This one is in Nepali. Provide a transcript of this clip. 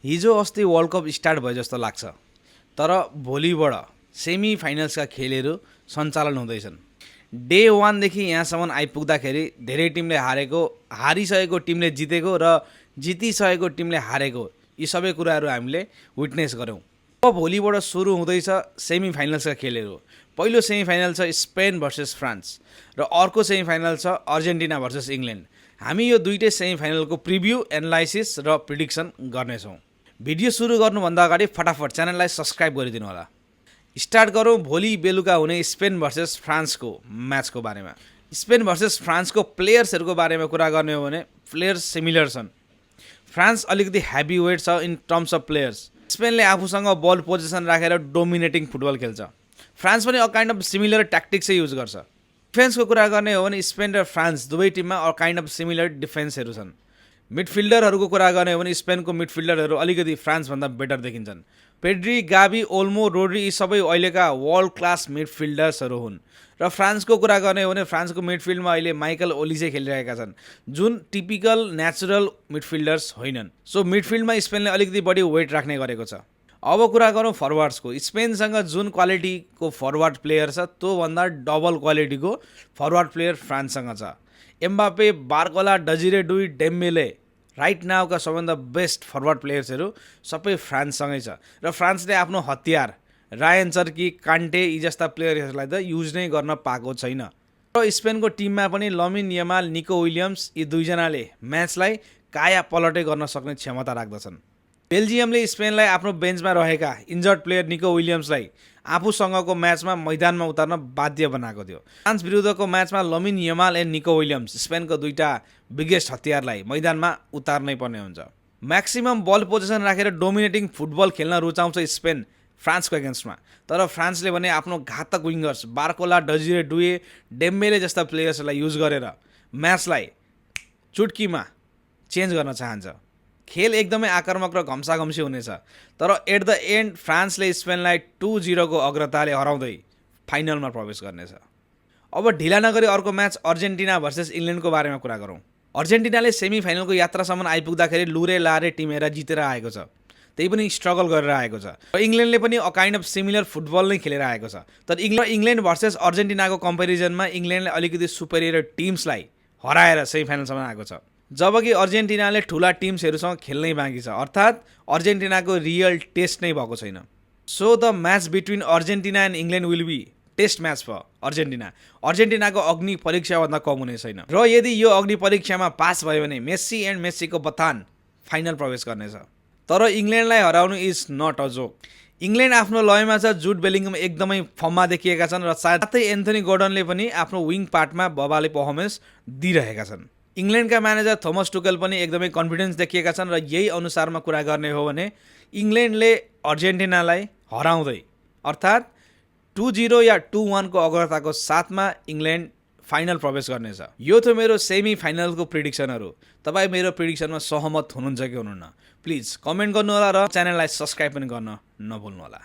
हिजो अस्ति वर्ल्ड कप स्टार्ट भयो जस्तो लाग्छ, तर भोलिबाट सेमी फाइनल्सका खेलहरू सञ्चालन हुँदैछन्। डे 1 देखि यहाँसम्म आइपुग्दाखेरि धेरै टिमले हारेको, हारिसकेको टिमले जितेको र जितिसकेको टिमले हारेको, यी सबै कुराहरू हामीले विटनेस गऱ्यौँ। अब भोलिबाट सुरु हुँदैछ सेमी फाइनल्सका खेलहरू। पहिलो सेमी फाइनल छ स्पेन भर्सेस फ्रान्स र अर्को सेमी फाइनल छ अर्जेन्टिना भर्सेस इङ्ल्यान्ड। हामी यो दुईटै सेमी फाइनलको प्रिभ्यू, एनालाइसिस र प्रिडिक्सन गर्नेछौँ। भिडियो सुरु गर्नुभन्दा अगाडि फटाफट च्यानललाई सब्सक्राइब गरिदिनु होला। स्टार्ट गरौँ भोलि बेलुका हुने स्पेन भर्सेस फ्रान्सको म्याचको बारेमा। स्पेन भर्सेस फ्रान्सको प्लेयर्सहरूको बारेमा कुरा गर्ने हो भने प्लेयर्स सिमिलर छन्। फ्रान्स अलिकति हेभी वेट छ इन टर्म्स अफ प्लेयर्स। स्पेनले आफूसँग बल पोजिसन राखेर डोमिनेटिङ फुटबल खेल्छ। फ्रान्स पनि अ काइन्ड अफ सिमिलर ट्याक्टिक्सै युज गर्छ। डिफेन्सको कुरा गर्ने हो भने स्पेन र फ्रान्स दुवै टिममा अ काइन्ड अफ सिमिलर डिफेन्सहरू छन्। मिडफिल्डरहरूको कुरा गर्ने हो भने स्पेनको मिडफिल्डरहरू अलिकति फ्रान्सभन्दा बेटर देखिन्छन्। पेड्री, गाबी, ओल्मो, रोड्री यी सबै अहिलेका वर्ल्ड क्लास मिडफिल्डर्सहरू हुन्। र फ्रान्सको कुरा गर्ने हो भने फ्रान्सको मिडफिल्डमा अहिले माइकल ओलिसे खेलिरहेका छन्, जुन टिपिकल नेचुरल मिडफिल्डर्स होइनन्। सो मिडफिल्डमा स्पेनले अलिकति बढी वेट राख्ने गरेको छ। अब कुरा गरौँ फरवार्ड्सको। स्पेनसँग जुन क्वालिटीको फरवार्ड प्लेयर छ त्योभन्दा डबल क्वालिटीको फरवार्ड प्लेयर फ्रान्ससँग छ। एम्बापे, बार्कोला, डजिरे डुई, डेम्बेले राइट नाउका सबभन्दा बेस्ट फरवार्ड प्लेयर्सहरू सबै फ्रान्ससँगै छ। र फ्रान्सले आफ्नो हतियार रायन चर्की, कान्टे यी जस्ता प्लेयर्सहरूलाई त युज नै गर्न पाएको छैन। र स्पेनको टिममा पनि लमिन यमाल, निको विलियम्स यी दुईजनाले म्याचलाई काया पलटै गर्न सक्ने क्षमता राख्दछन्। बेल्जियमले स्पेनलाई आफ्नो बेन्चमा रहेका इन्जर्ड प्लेयर निको विलियम्सलाई आफूसँगको म्याचमा मैदानमा उतार्न बाध्य बनाएको थियो। फ्रान्स विरुद्धको म्याचमा Lamine Yamal and Nico Williams स्पेनको दुईटा बिगेस्ट हतियारलाई मैदानमा उतार्नै पर्ने हुन्छ। म्याक्सिमम बल पोजिसन राखेर डोमिनेटिङ फुटबल खेल्न रुचाउँछ स्पेन फ्रान्सको एगेन्स्टमा। तर फ्रान्सले भने आफ्नो घातक विङ्गर्स बार्कोला, डजिरे डुए, डेम्बेले जस्ता प्लेयर्सहरूलाई युज गरेर म्याचलाई चुटकीमा चेन्ज गर्न चाहन्छ। खेल एकदमै आक्रामक र घम्साघम्सी हुनेछ। तर एट द एन्ड फ्रान्सले स्पेनलाई 2-0 को अग्रताले हराउँदै फाइनलमा प्रवेश गर्नेछ। अब ढिला नगरी अर्को म्याच अर्जेन्टिना भर्सेस इङ्ल्यान्डको बारेमा कुरा गरौँ। अर्जेन्टिनाले सेमी फाइनलको यात्रासम्म आइपुग्दाखेरि लुरे लारे टिमेर जितेर आएको छ, त्यही पनि स्ट्रगल गरेर आएको छ। र इङ्ल्यान्डले पनि a kind of similar football नै खेलेर आएको छ। तर इङ्ल्यान्ड भर्सेस अर्जेन्टिनाको कम्पेरिजनमा इङ्ल्यान्डले अलिकति सुपेरियर टिम्सलाई हराएर सेमी फाइनलसम्म आएको छ, जबकि अर्जेन्टिनाले ठुला टिम्सहरूसँग खेल्नै बाँकी छ। अर्थात् अर्जेन्टिनाको रियल टेस्ट नै भएको छैन। So the match between Argentina and England will be test match for Argentina. अर्जेन्टिनाको अग्नि परीक्षाभन्दा कम हुने छैन। र यदि यो अग्नि परीक्षामा पास भयो भने मेस्सी एन्ड मेस्सीको बथान फाइनल प्रवेश गर्नेछ। तर इङ्ल्यान्डलाई हराउनु is not a joke. England आफ्नो लयमा छ। जुड बेलिङ्गम एकदमै फर्ममा देखिएका छन् र साथै एन्थनी गोर्डनले पनि आफ्नो विङ पार्टमा बबाले पर्फर्मेन्स दिइरहेका छन्। इङ्ल्यान्डका म्यानेजर थोमस टुकेल पनि एकदमै कन्फिडेन्स देखिएका छन् र यही अनुसारमा कुरा गर्ने हो भने इङ्ल्यान्डले अर्जेन्टिनालाई हराउँदै अर्थात् 2-0 या 2-1 को अग्रताको साथमा इङ्ल्यान्ड फाइनल प्रवेश गर्नेछ। यो थियो मेरो सेमी फाइनलको प्रिडिक्सनहरू। तपाईँ मेरो प्रिडिक्सनमा सहमत हुनुहुन्छ कि हुनुहुन्न? प्लिज कमेन्ट गर्नुहोला र च्यानललाई सब्सक्राइब पनि गर्न नभुल्नुहोला।